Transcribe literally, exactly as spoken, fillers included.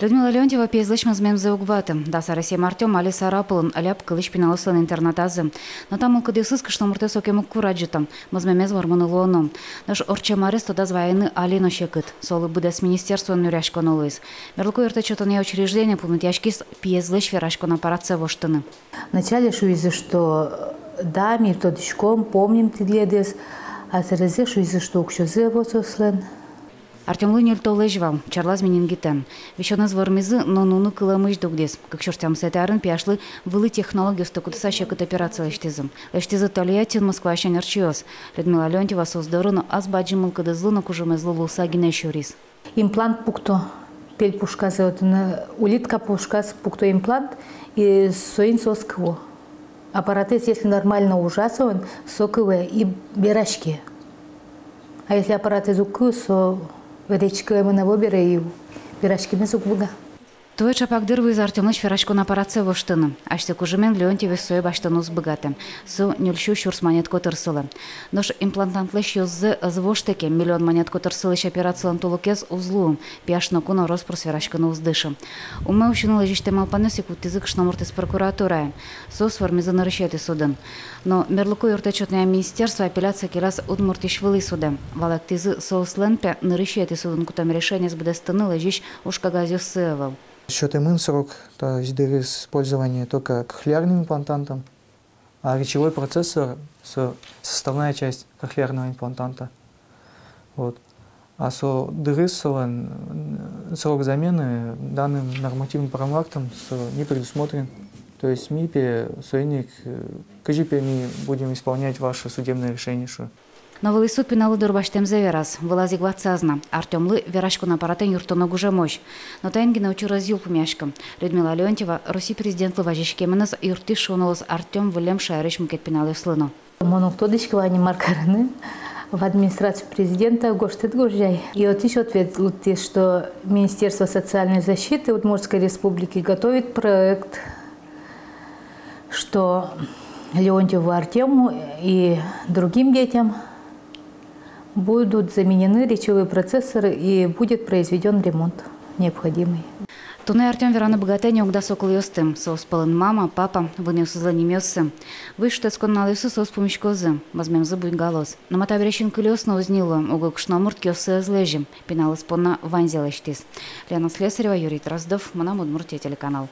Людмила Леонтьева пиезлэсь мӧзмемзэ уг ваты. Дас аресъем Артём али Сарапулын, ляб кылысь пиналъёслэн интернатазы. Но та мылкыдъёсыз кышномуртэз сокем уг курадӟыто, мӧзмемез вормыны луоно. Нош ортчем арез тодаз вайыны али но секыт. Солы быдэс министерствоын нюръяськоно луиз. Мерлыко юрттэт сётонъя учреждение пумитъяськиз пиезлэсь вераськон аппаратсэ воштыны. Вначале шуизы, что да, ми тодӥськом, помним тӥледыз, а сэрезэ шуизы, что уксёзы ӧвӧл соослэн. Артёмлы ньыль толэзь вал, черлаз менингитэн. Висёнэз вормизы, но нуны кылэмысь дугдӥз. Кык сюрс тямысэтӥ арын пияшлы вылӥ технологиосты кутыса секыт операция лэсьтӥзы. Лэсьтӥзы Тольяттиын, Москваысен ортчоз. Людмила Леонтьева соос доры но ас бадӟым мылкыдызлы но кужымезлы луыса гинэ сюриз. Имплант пукто пель пушказы, отын улитка пушказ пукто имплант, и соин соос кыво. Аппаратэз если нормально ужа, соин со кывэ и вераське. А если аппаратэз уг кыв, со вераськемын ӧвӧл бере и вераськемез уг быга. Туэ ӵапак дыр вуиз Артёмлэсь вераськон аппаратсэ воштыны. Асьсэ кужымен Леонтьевез сое басьтыны уз быгатэ. Со ньыль сю сюрс манет котыр сылэ. Нош имплантантлэсь ёззэ ӧз вошты ке, миллион манет котыр сылӥсь операциялэн тулыкез уз луы, пияш ноку но рос-прос вераськыны уз дышы. Умме усьыны лэзисьтэм малпанъёс ик вуттӥзы кышномуртэз прокуратурае. Соос вормизы нырысетӥ судын. Но мерлыко юрттэт сётонъя министерство апелляция келяз Удмуртиысь вылӥ судэ. Валэктӥзы, соослэн, пе, нырысетӥ судын кутэм решениез быдэстыны лэзись ужкагазъёссы ӧвӧл. Сётэмын срок, то есть дырыз пользования только кохлеарным имплантантом, а речевой процессор со-, составная часть кохлеарного имплантанта. Вот. А со дырыз солэн, м, срок замены данным нормативным правовым актом со не предусмотрен. То есть ми, пе, соин ик, э, кызьы, пе, ми будем исполнять ваше судебное решение, шуэ. Но вылӥ суд пиналлы дурбасьтэмзэ вераз, вылаз ик ватсаз на: Артёмлы вераськон аппаратэн юрттоно гужемозь. Но таин гинэ учыр ӧз йылпумъяськы. Людмила Леонтьева Россия президентлы вазиськеменыз юрттӥз шуыны луоз Артём выллем шаерысь мукет пиналъёслы но. Мон уг тодӥськы вал ни мар карыны. В администрацию президента гожтэт гожъяй. И отысь ответ лыктӥз, что Министерство социальной защиты Удмуртской Республики готовит проект, что Леонтьеву Артёму и другим детям будут заменены речевые процессоры и будет произведён ремонт необходимый. Туннэ Артём вераны быгатэ ни ог дасо кылъёсты. Соос пӧлын мама, папа, вынъёсызлэн нимъёссы. Вуж шутэтскон нуналъёсы соос пумиськозы, мӧзмемзы буйгалоз. Но ма, табере синкылиос но уз ни луэ, уго кышномурт киоссэ ӧз лэзьы, пиналыз понна ваньзэ лэсьтӥз. Лена Слесарева, Юрий Дроздов, «Мынам Удмуртие» телеканал.